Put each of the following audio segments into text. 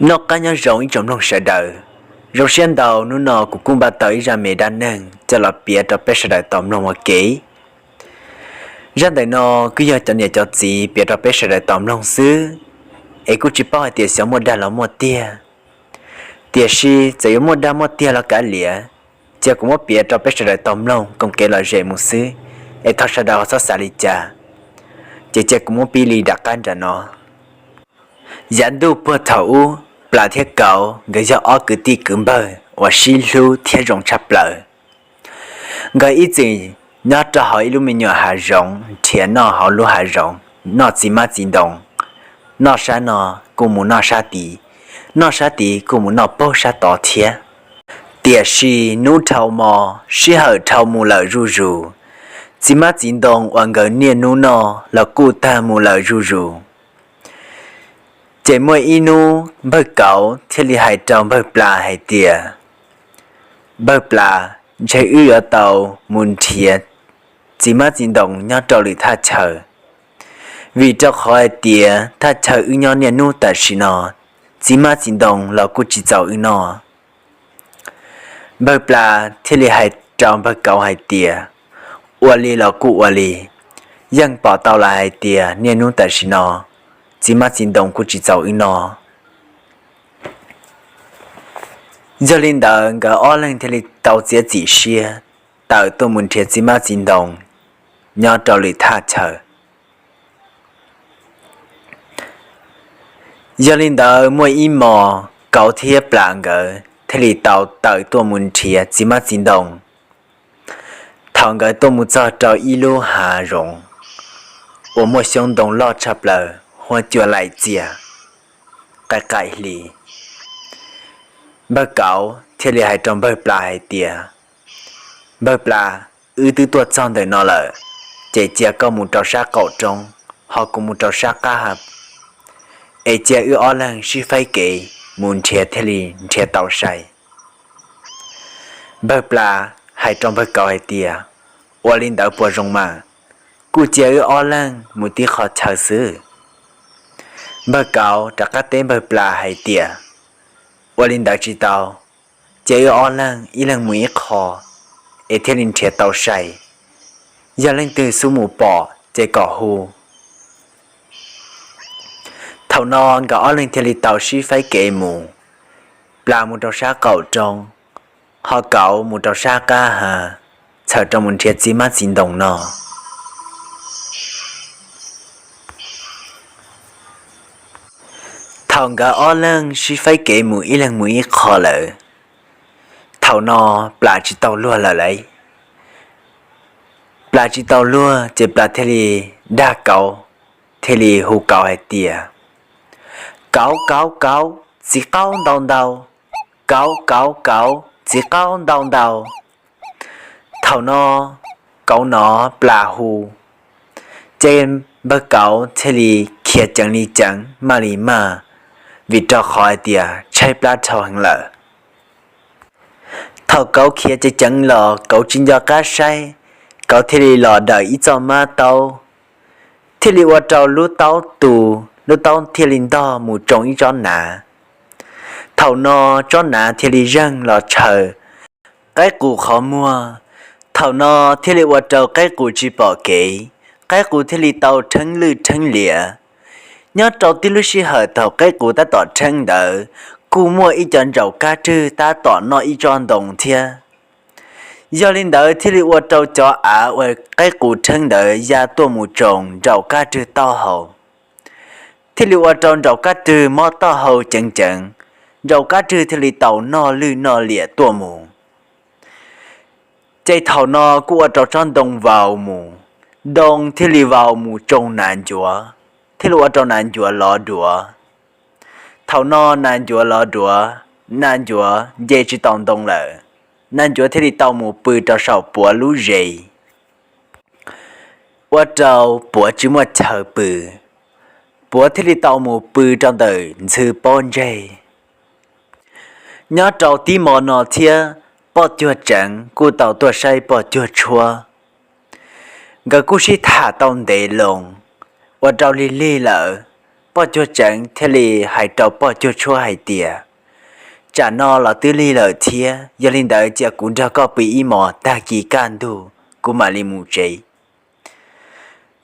Noj qab nyob zoo ib tsoom mloog sawv daws. Zoo siab ntau hnub no kuv kuj npaj tau ib zaj me dab neeg coj los piav rau peb sawv daws tau mloog ua ke. Zaj ntawm no kuj yog cov niam cov txiv piav rau peb sawv daws tau mloog xwb, es kuj tsis paub hais tias xyov muaj dag los muaj tiag. Tiam sis txawm yuav muaj dag muaj tiag los kav liam, cia kuv muab piav rau peb sawv daws tau mloog koom kev lom zem mus xwb, es thov sawv daws ho txhob xav li cas, ces cia kuv muab pib li nram qab nram no. Yav ntuj puag thaum ub, Plas thiab Kauv nkawd yog ob kwv tij kwv npawg uas sib hlub thiab zoo tshaj plaws. Nkawd ib txwm nyob rau hauv ib lub me nyuam hav zoov nrhiav noj hauv lub hav zoov, noj txiv mab txiv ntoo, noj sab no kuj mus noj sab tid, noj sab tid kuj mus noj puag sab tod thiab. Tiam sis hnub dhau hmo, sij hawm dhau mus lawm zuj zus, txiv mab txiv ntoo uas nkawd niaj hnub noj los kuj tag mus lawm zuj zus. Ces muaj ib hnub npawg Kauv thiaj li hais rau npawg Plas hais tias, Npawg Plas, ntshe wb yuav tau mus nrhiav txiv mab txiv ntoo nyob rau lwm thaj chaw, vim rau qhov hais tias thaj chaw wb nyob niaj hnub tam sim no, txiv mab txiv ntoo los kuj tsis txaus wb noj. Npawg Plas thiaj li hais rau npawg Kauv hais tias, Ua li los kuj ua li, yeej pom tau lawm hais tias niaj hnub tam sim no txiv mab txiv ntoo kuj tsis txaus wb noj. Yog li ntawd nkawd ob leeg thiaj li tau txiav txim siab tawm tuaj mus nrhiav txiv mab txiv ntoo nyob rau lwm thaj chaw. Yog li ntawd muaj ib hmos Kauv thiab Plas nkawd thiaj li tau tawm tuaj mus nrhiav txiv mab txiv ntoo. Thaum nkawd tuaj mus txog rau ib lub hav zoov uas muaj xyoob ntoo loj tshaj plaws, huab cua laim txias, qaim qaim hli, npawg Kauv thiaj li hais rau npawg Plas hais tias, Npawg Plas, wb twb tuaj txog ntawm no lawm, ces cia koj mus rau sab qaum roob, ho kuv mus rau sab qab ha, es cia wb ob leeg sib faib kev mus nrhiav thiaj li nrhiav tau sai. Npawg Plas hais rau npawg Kauv hais tias, Ua li ntawd puas zoo mas? Kuj cia wb ob leeg mus tib qho chaw xwb. Npawg Kauv rov qab teb npawg Plas hais tias, Ua li ntawd tsis tau, cia wb ob leeg ib leeg mus ib qho, es thiaj li nrhiav tau sai. Yog leej twg xub mus pom ces kom hu. Thaum no nkawd ob leeg thiaj li tau sib faib kev mus, Plas mus rau sab qaum roob, ho Kauv mus rau sab qab ha, txhawm rau mus nrhiav txiv mab txiv ntoo no. Thaum nkawd ob leeg sib faib kev mus ib leeg mus ib qho lawm, thaum no Plas tsis tau luag lawm lauj. Plas tsis tau luag ces Plas thiaj li dag Kauv, thiaj li hu Kauv hais tias, Kauv, Kauv, Kauv, txiv qaub ntau ntau, Kauv, Kauv, Kauv, txiv qaub ntau ntau. Thaum no Kauv hnov Plas hu, ces npawg Kauv thiaj li khiav ceev li ceev maj li maj, vim rau qhov hais tias tshaib plab dhau heev lawm. Thaum Kauv khiav ceev ceev los Kauv tsis nco qab saib, Kauv thiaj li los dawm ib txoj mab taub, thiaj li ua rau lub taub tu, lub taub thiaj li ntog mus tsoo ib tsob nav. Thaum no tsob nav thiaj li zeeg los tshaw qaib qus qhov muag. Thaum no thiaj li ua rau qaib qus tsis pom kev, qaib qus thiaj li tau rheeb lwj rheeb liam. Nyob rau tib lub sij hawm thaum qaib qus tab tom rheeb ntawd, kuj muaj ib co ntsaum kab rwg tab tom noj ib tsob ntoo thiab. Yog li ntawd thiaj li ua rau cov av uas qaib qus rheeb ntawd ya tuaj mus tsoo ntsaum kab rwg taub hau, thiaj li ua rau ntsaum kab rwg mob taub hau ceev ceev, ntsaum kab rwg thiaj li tau noj lwj noj liam tuaj mus. Ces thaum no kuj ua rau tsob ntoo vau mus, ntoo thiaj li vau mus tsoo nas ncuav, thiaj li ua rau nas ncuav lov duav. Thaum no nas ncuav lov duav, nas ncuav nce tsis tau ntoo lawm, nas ncuav thiaj li tau mus pw rau saum puav lub zes, ua rau puav tsis muaj chaw pw, puav thiaj li tau mus pw rau ntawm ntxhw pob ntseg. Nyob rau tib hmo no thiab, poj cuag tseev kuj tau tuaj saib poj cuag tshuab. Nkawd kuj sib tham tau ntev loo, ua rau lig lig lawm, Poj Cuag Tseev thiaj li hais rau Poj Cuag Tshuab hais tias, tsam no los twb lig lawm thiab, yog li ntawd cia kuv nrog koj pw ib hmos, tag kis kaj ntug kuv mam li mus tsev.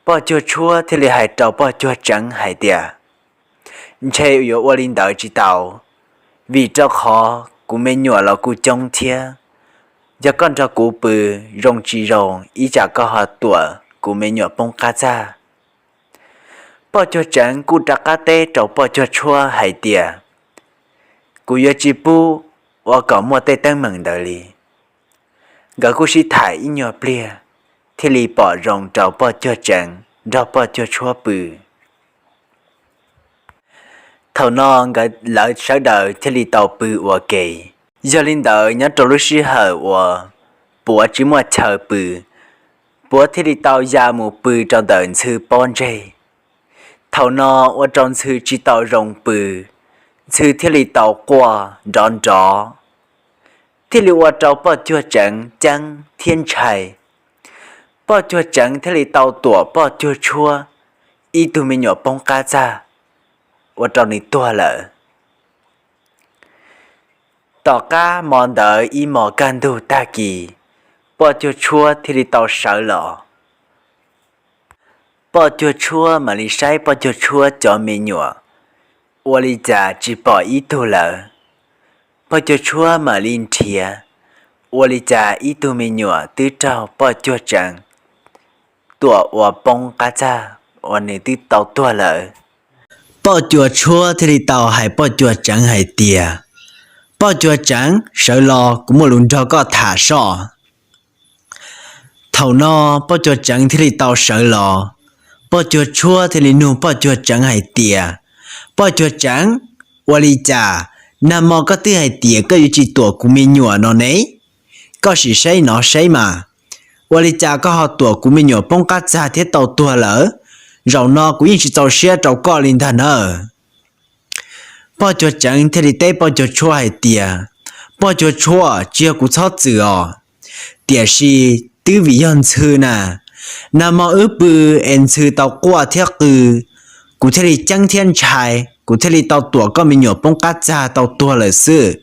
Poj Cuag Tshuab thiaj li hais rau Poj Cuag Tseev hais tias, ntshe yuav ua li ntawd tsis tau, vim rau qhov kuv me nyuam los kuj coob thiab, yog koj nrog kuv pw zoo tsis zoo ib tsam koj ho tuam kuv me nyuam poob qab txaj. Poj Cuag Tseev kuj rov qab teb rau Poj Cuag Tshuab hais tias, kuv yuav tsis pub ua kom muaj tej teeb meem ntawd li. Nkawd kuj sib tham ib nyuag pliag, thiaj li pom zoo rau Poj Cuag Tseev nrog Poj Cuag Tshuab pw. Thaum no nkawd lawv sawv daws thiaj li tau pw ua ke. Yog li ntawd nyob rau lub sij hawm uas Puav tsis muaj chaw pw, Puav thiaj li tau ya mus pw rau ntawm Ntxhw pob ntseg. Thaum no ua rau Ntxhw tsis tau zoo pw, Ntxhw thiaj li tau quaj nrov nrov, thiaj li ua rau Poj Cuag Tseev ceeb thiab ntshai. Poj Cuag Tseev thiaj li tau tuam Poj Cuag Tshuab ib tug me nyuam poob qab txaj, ua rau nws tuag lawm. Tom qab hmo ntawd ib hmos kaj ntug tag kis, Poj Cuag Tshuab thiaj li tau sawv los. Poj Cuag Tshuab mam li saib Poj Cuag Tshuab cov me nyuam, ua li cas tsis pom ib tug lawm. Poj Cuag Tshuab mam li nrhiav, ua li cas ib tug me nyuam twb raug Poj Cuag Tseev tuam ua poob qab txaj uas nws twb tau tuag lawm. Poj Cuag Tshuab thiaj li tau hais Poj Cuag Tseev hais tias, Poj Cuag Tseev, sawv los kuv muaj lus nrog koj tham soj. Thaum no Poj Cuag Tseev thiaj li tau sawv los. Poj Cuag Tshuab thiaj li nug Poj Cuag Tseev hais tias, Poj Cuag Tseev, ua li cas nag hmo koj twb hais tias koj yuav tsis tuam kuv me nyuam no ne? Koj sim saib no saib mas, ua li cas koj ho tuam kuv me nyuam poob qab txag thiab tau tuag lawm? Zaum no kuv yeej tsis txaus siab rau koj li ntag nawb. Poj Cuag Tseev thiaj li teb Poj Cuag Tshuab hais tias, Poj Cuag Tshuab, tsis yog kuv txhob txwm os, tiam sis twb vim yog Ntxhw na. Nag hmo wb pw es Ntxhw tau quaj thiab qw, kuv thiaj li ceeb thiab ntshai, kuv thiaj li tau tuam koj me nyuam poob qab txag tau tuag lawm xwb.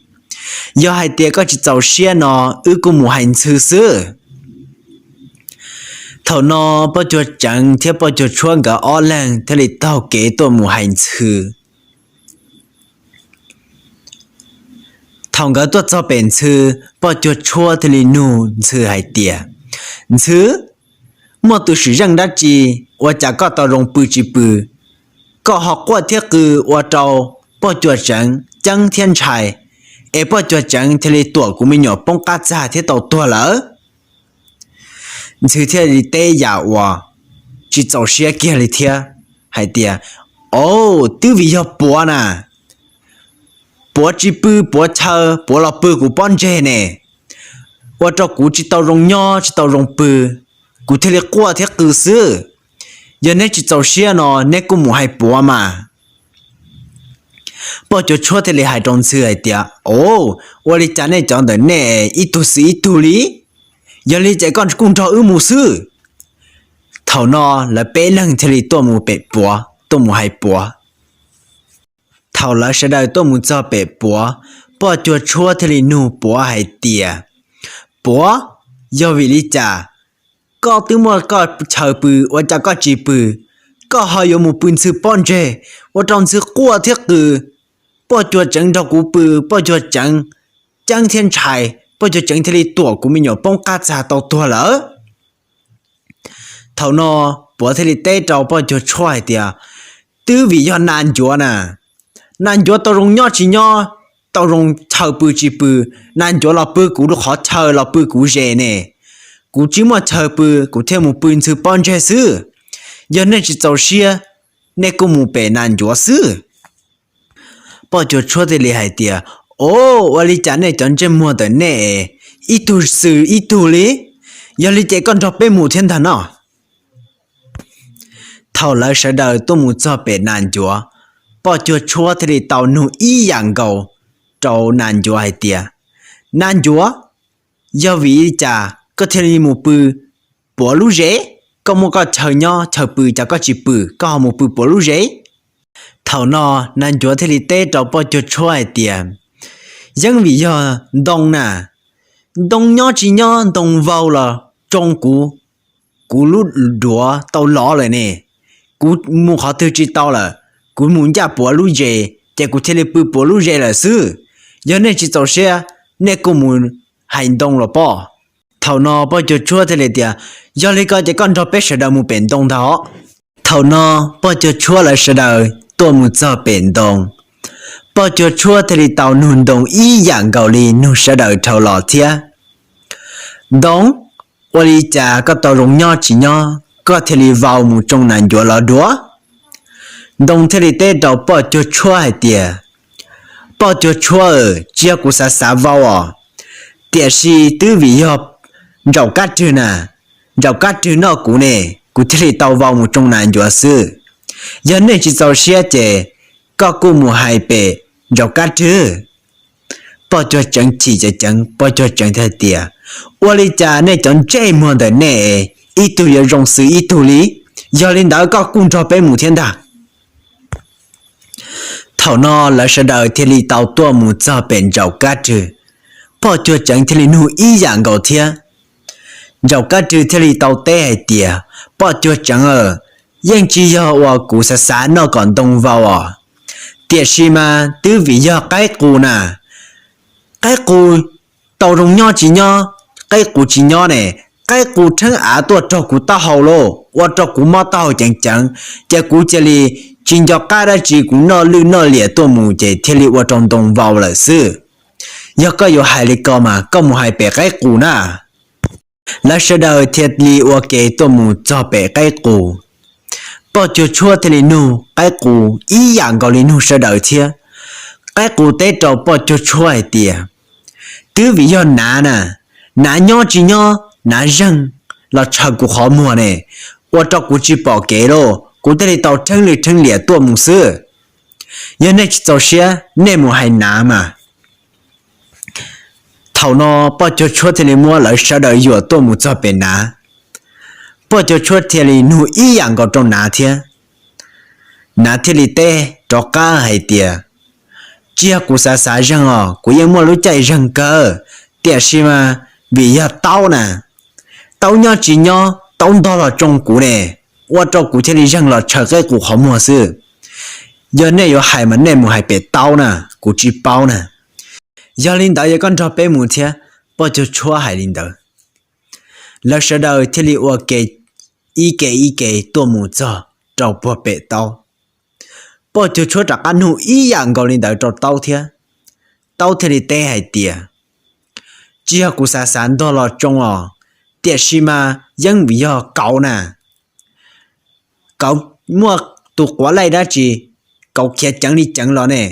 Yog hais tias koj tsis txaus siab no, wb kuj mus hais Ntxhw xwb. Thaum no Poj Cuag Tseev thiab Poj Cuag Tshuab nkawd ob leeg thiaj li taug kev tuaj mus hais Ntxhw. Thaum nkawd tuaj txog pem Ntxhw, Poj Cuag Tshuab thiaj li nug Ntxhw hais tias, Ntxhw, muaj tus sim zeej dab tsi ua cas koj tau zoo pw tsis pw, koj ho quaj thiab qw ua rau Poj Cuag Tseev ceeb thiab ntshai, es Poj Cuag Tseev thiaj li tuam kuv me nyuam poob qab txag thiab tau tuag lawm? Ntxhw thiaj li teb yam uas tsis txaus siab kiag li thiab hais tias, Au, twb vim yog Puav na. Puav tsis pw, Puav chaw, Puav los pw kuv pob ntseg ne, ua rau kuv tsis tau zoo nyob tsis tau zoo pw, kuv thiaj li quaj thiab qw xwb. Yog neb tsis txaus siab no neb kuj mus hais Puav mas. Poj Cuag Tshuab thiaj li hais rau Ntxhw hais tias, Au, ua li cas nej cov ntawm nej ib tug xwm ib tug li? Yog li ces koj kuj nrog wb mus xwb. Thaum no lawv peb leeg thiaj li tuaj mus pem Puav, tuaj mus hais Puav. Thaum lawv sawv daws tuaj mus txog pem Puav, Poj Cuag Tshuab thiaj li nug Puav hais tias, Puav, yog vim li cas koj twb muaj koj chaw pw, ua cas koj tsis pw, koj ho yuav mus pw Ntxhw pob ntseg, ua rau Ntxhw quaj thiab qw, Poj Cuag Tseev nrog kuv pw, Poj Cuag Tseev ceeb thiab ntshai, Poj Cuag Tseev thiaj li tuam kuv me nyuam poob qab txag tau tuag lawm? Thaum no Puav thiaj li teb rau Poj Cuag Tshuab hais tias, Twb vim yog Nas Ncuav na. Nas Ncuav tau zoo nyob tsis nyob, tau zoo chaw pw tsis pw, Nas Ncuav los pw kuv qhov chaw los pw kuv zes ne. Kuv tsis muaj chaw pw, kuv thiaj mus pw Ntxhw pob ntseg xwb. Yog nej tsis txaus siab, nej kuj mus pem Nas Ncuav xwb. Poj Cuag Tshuab thiaj li hais tias, Au, ua li cas nej cov ntsej muag ntawm nej ib tug xwm ib tug li? Yog li ces koj nrog peb mus thiab ntag no. Thaum lawv sawv daws tuaj mus txog pem Nas Ncuav, Poj Cuag Tshuab thiaj li tau nug ib yam nkaus rau Nas Ncuav hais tias, Nas Ncuav, yog vim li cas koj thiaj li mus pw Puav lub zes? Koj muaj koj chaw nyob chaw pw, cas koj tsis pw, koj ho mus pw Puav lub zes? Thaum no Nas Ncuav thiaj li teb rau poj cuag tshuab hais tias, yeeb vim yog ntoo na, ntoo nyob tsis nyob, ntoo vau los tsoo kuv, kuv lub duav tau lov lawm ne. Kuv mus qhov twg tsis tau lawm, kuv mus ncaj puav lub zes ces kuv thiaj li pw puav lub zes lawm xwb. Yog nej tsis txaus siab, nej kuj mus hais ntoo los poj. Thaum no poj cuag tshuab thiaj li tias, yog li ko ces koj nrog peb sawv daws mus pem ntoo ntag os. Thaum no poj cuag tshuab lawv sawv daws tuaj mus txog pem ntoo. Poj cuag tshuab thiaj li tau nug ntoo ib yam nkaus li nug sawv daws dhau los thiab. Ntoo, ua li cas koj tau zoo nyob tsis nyob koj thiaj li vau mus tsoo Nas Ncuav lov duav? Ntoo thiaj li teb rau poj cuag tshuab hais tias, poj cuag tshuab, tsis yog kuv xav xav vau os, tiam sis twb vim yog Ntsaum Kab Rwg na, Ntsaum Kab Rwg noj kuv ne, kuv thiaj li tau vau mus tsoo Nas Ncuav xwb. Yog nej tsis txaus siab ces koj kuj mus hais pem Ntsaum Kab Rwg. Poj cuag tseev chim ceev ceev, poj cuag tseev thiaj tias, ua li cas nej cov ntsej muag ntawm nej ib tug yuav zoo xws ib tug li? Yog li ntawd koj kuj nrog peb mus thiab ntag. Thaum no lawv sawv daws thiaj li tau tuaj mus txog pem Ntsaum Kab Rwg. Poj cuag tseev thiaj li nug ib yam nkaus thiab. Ntsaum Kab Rwg thiaj li tau teb hais tias, poj cuag tseev, yeej tsis yog uas kuv xav xav noj kom ntoo vau os, tiam sis mas twb vim yog qaib qus na. Qaib qus tau zoo nyob tsis nyob, qaib qus tsis nyob ne, qaib qus rheeb av tuaj raug kuv taub hau lauj, ua rau kuv mob taub hau ceev ceev, ces kuv cia li tsis nco qab dab tsi, kuv noj lwj noj liam tuaj mus ces thiaj li ua rau ntoo vau lawm xwb. Yog koj yuav hais li ko mas koj mus hais pem qaib qus na. Lawv sawv daws thiaj li ua ke tuaj mus txog pem qaib qus. Poj cuag tshuab thiaj li nug qaib qus ib yam nkaus li nug sawv daws thiab. Qaib qus teb rau poj cuag tshuab hais tias, twb vim yog nav na, nav nyob tsis nyob, nav zeeg los tshaw kuv qhov muag ne, ua rau kuv tsis pom kev lauj, kuv thiaj li tau rheeb lwj rheeb liam tuaj mus xwb. Yog nej tsis txaus siab, nej mus hais nav mas. Thaum no poj cuag tshuab thiaj li muab lawv sawv daws yuam tuaj mus txog pem nav. Poj cuag tshuab thiaj li nug ib yam nkaus rau nav thiab. Nav thiaj li teb rov qab hais tias, tsis yog kuv xav xav zeeg os, kuv yeej muaj lub caij zeeg kawg, tiam sis mas vim yog taub na, taub nyob tsis nyob, taub ntog los tsoo kuv ne, ua rau kuv thiaj li zeeg los tshaw qaib qus qhov muag xwb. Yog nej yuav hais mas nej mus hais pem taub na, kuv tsis paub na. Yog li ntawd yog koj nrog peb mus thiab. Poj cuag tshuab hais li ntawd, lawv sawv daws thiaj li ua ke ib ke ib ke tuaj mus txog rau puag pem taub. Poj cuag tshuab rov qab nug ib yam nkaus li ntawd rau taub thiab. Taub thiaj li teb hais tias, tsis yog kuv xav xav ntog los tsoo os, tiam sis mas yeej vim yog kauv na. Kauv muaj tus quav laij dab tsi, kauv khiav ceev li ceev los ne,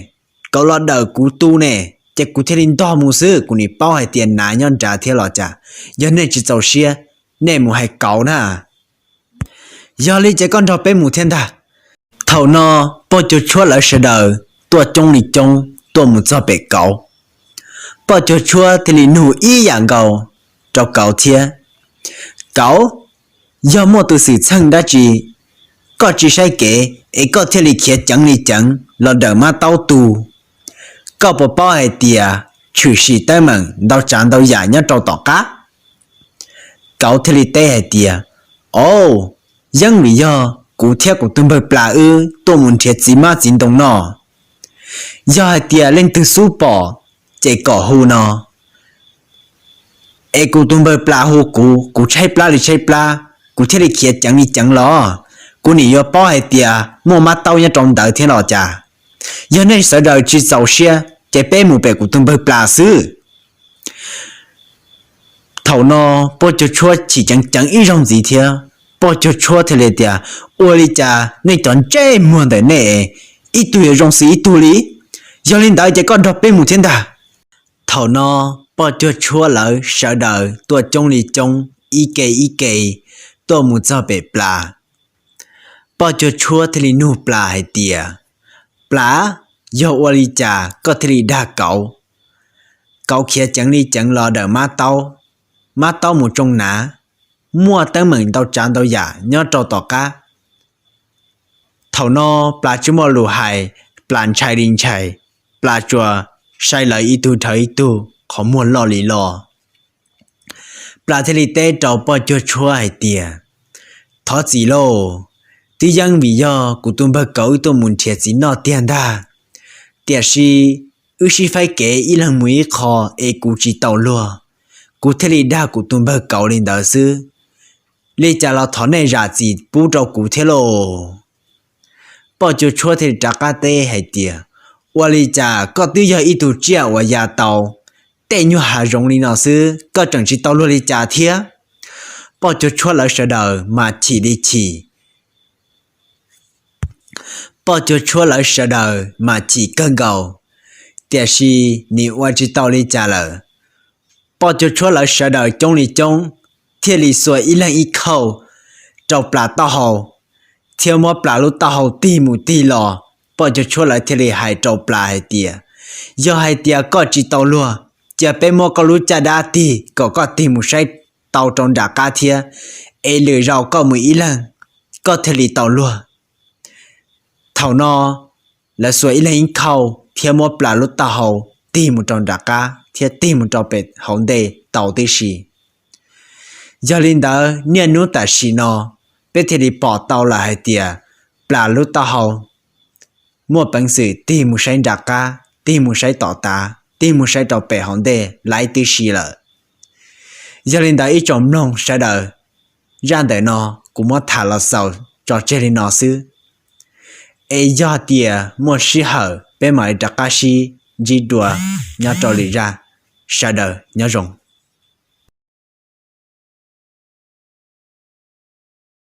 kauv los dawm kuv tu ne, ces kuv thiaj li ntog mus xwb, kuv nim paub hais tias nav nyob nrad thiab los cas. Yog nej tsis txaus siab, nej mus hais kauv na. Yog li ces koj nrog peb mus thiab ntag. Thaum no poj cuag tshuab lawv sawv daws tuaj coob li coob tuaj mus txog pem kauv. Poj cuag tshuab thiaj li nug ib yam nkaus rau kauv thiab. Kauv, yog muaj tus xwm txheej dab tsi koj tsis saib kev es koj thiaj li khiav ceev li ceev los dawm mab taub tu? Koj puas paub hais tias tshwm sim teeb meem ntau tsav ntau yam nyob rau tom qab? Kauv thiaj li teb hais tias, au, yeej vim yog kuv thiab kuv tus npawg Plas wb tuaj mus nrhiav txiv mab txiv ntoo noj. Yog hais tias leej twg xub pom ces kom hu no, es kuv tus npawg Plas hu kuv, kuv tshaib plab li tshaib plab, kuv thiaj li khiav ceev li ceev los. Kuv nim yuav paub hais tias muaj mab taub nyob rau ntawd thiab los cas. Yog nej sawv daws tsis txaus siab ces peb mus pem kuv tus npawg Plas xwb. Thaum no poj cuag tshuab chim ceev ceev ib zaug ntxiv thiab. Poj cuag tshuab thiaj li tias, ua li cas nej cov ntsej muag ntawm nej ib tug yuav zoo xws ib tug li? Yog li ntawd ces koj nrog peb mus thiab ntag. Thaum no poj cuag tshuab lawv sawv daws tuaj coob li coob ib ke ib ke tuaj mus txog pem Plas. Poj cuag tshuab thiaj li nug Plas hais tias, Plas, yog ua li cas koj thiaj li dag kauv? Kauv khiav ceev li ceev los dawm mab taub, mab taub mus tsoo nav, muaj teeb meem ntau tsav ntau yam nyob rau tom qab. Thaum no Plas tsis muaj lus hais, Plas ntshai li ntshai, Plas tsuas saib lawv ib tug dhawv ib tug qhov muag loj li loj. Plas thiaj li teb rau poj cuag tshuab hais tias, thov txim lauj, twb yeej vim yog kuv tus npawg kauv wb tuaj mus nrhiav txiv noj tiag ntag, tiam sis wb sib faib kev ib leeg mus ib qho es kuv tsis tau luag, kuv thiaj li dag kuv tus npawg kauv li ntawd xwb. Li cas los thov nej zam txim pub rau kuv thiab lauj. Poj cuag tshuab thiaj li rov qab teb hais tias, ua li cas koj twb yog ib tug tsiaj uas ya tau tej nyuag hav zoov li no xwb, koj tseem tsis tau luag li cas thiab? Poj cuag tshuab lawv sawv daws mas chim li chim. Poj cuag tshuab lawv sawv daws mas chim kawg nkaus, tiam sis nim ua tsis tau li cas lawm. Poj cuag tshuab lawv sawv daws coob li coob, thiaj li xuas ib leeg ib khauj rau Plas taub hau, thiab muab Plas lub taub hau tig mus tig los. Poj cuag tshuab lawv thiaj li hais rau Plas hais tias, yog hais tias koj tsis tau luag, cia peb muab koj lub caj dab tig kom koj tig mus saib tau rau nram qab thiab, es lwm zaus koj mus ib leeg, koj thiaj li tau luag. Thaum no lawv xuas ib leeg ib khauj thiab muab Plas lub taub hau tig mus rau nram qab thiab tig mus rau pem hauv ntej tau tib si. Yog li ntawd niaj hnub tam sim no peb thiaj li pom tau lawm hais tias Plas lub taub hau muaj peev xwm tig mus saib nram qab, tig mus saib tom tav, tig mus saib rau pem hauv ntej laiv tib si lawm. Yog li ntawd ib tsoom mloog sawv daws, zaj ntawm no kuv muab tham los xaus tso tseg li no xwb, es yog tias muaj sij hawm peb mam li rov qab sib ntsib dua nyob rau lwm zaj. Sawv daws nyob zoo.